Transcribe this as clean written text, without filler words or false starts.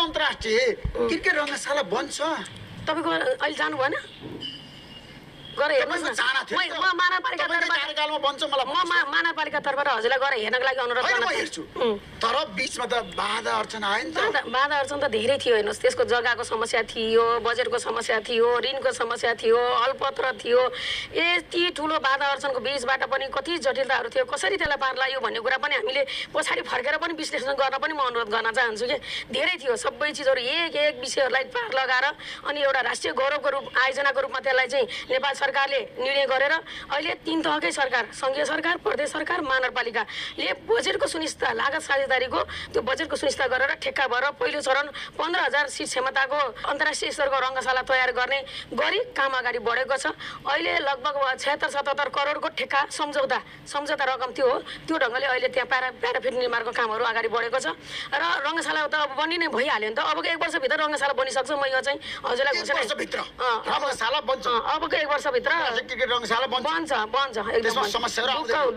अन्तर्राष्ट्रिय क्रिकेट रङ्गशाला बन्छ। तपाईको अहिले जानु भएन गरे हेर्नुस् न म महानगरपालिका कार्यकालमा बन्छ मलाई म महानगरपालिका तर्फबाट हजुरलाई गएर हेर्नको लागि अनुरोध गर्न हेर्छु तर बीचमा त बाधा अर्चना आयो नि त। बाधा अर्चना त धेरै थियो हेर्नुहोस् त्यसको जग्गाको समस्या थियो बजेटको समस्या थियो ऋणको समस्या थियो अलपत्र थियो यति ठुलो बाधा अर्चनको बीचबाट पनि कति जटिलताहरू थियो कसरी त्यसलाई पार लाग्यो भन्ने कुरा पनि हामीले पछाडि फर्केर पनि विश्लेषण गर्न पनि म अनुरोध गर्न चाहन्छु कि धेरै थियो सबै चिजहरू एक एक विषयहरूलाई पार लगाएर अनि एउटा राष्ट्रिय गौरवको रूप आयोजनाको रूपमा त्यसलाई चाहिँ नेपाल सरकारले निर्णय गरेर अहिले 3 तहकै सरकार संघीय सरकार प्रदेश सरकार महानगरपालिकाले बजेटको सुनिश्चितता लागत साझेदारीको त्यो बजेटको सुनिश्चितता गरेर ठेक्का भएर पहिलो चरण 15,000 सिट क्षमताको अन्तर्राष्ट्रिय स्तरको रङ्गशाला तयार गर्ने गरी काम अगाडि बढेको छ। अहिले लगभग 76-77 करोडको ठेक्का सम्झौता रकम त्यो हो त्यो ढङ्गले अहिले त्यहाँ प्याराफिट निर्माणको कामहरू अगाडि बढेको छ र रङ्गशाला त अब बन्ने नै भइहाल्यो नि त। अबको 1 वर्षभित्र रङ्गशाला बनिसक्छ। म यो चाहिँ हजुरलाई घोषणा रङ्गशाला बन्छ अबको 1 वर्षभित्र क्रिकेट रङ्गशाला बन्छ एकदम समस्याहरू